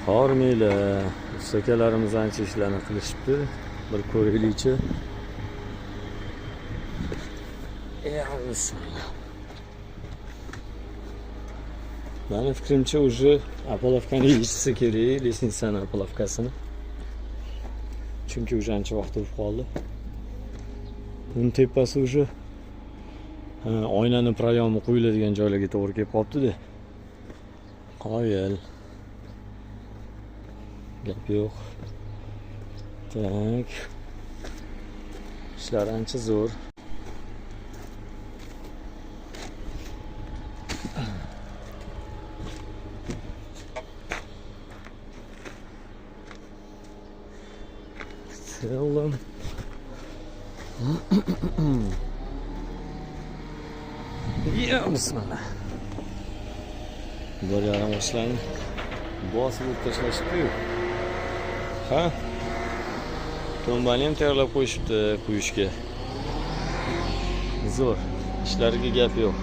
Hormanglar, ustakalarimiz ancha ishlarni qilishibdi. Bir ko'raylikchi. Ya bismillah. Mani fikrimcha, уже опалубка ni yechishsa kerak, лестница ni опалубка sini. Chunki уже ancha vaqt bo'lib qoldi. Uni tepasi уже oynani проём i qo'yiladigan joylarga to'g'ri kelib qolibdi-da. Qoyil. Gap yo'q. Так. Ishlar ancha zo'r. В целом. Ya bismillah. 1,5 ochlarni bosib urib tashlashibdi-yu. Ha? To'mbani ham tayyorlab qo'yishibdi quyishga. Zo'r. Ishlariga gap yo'q.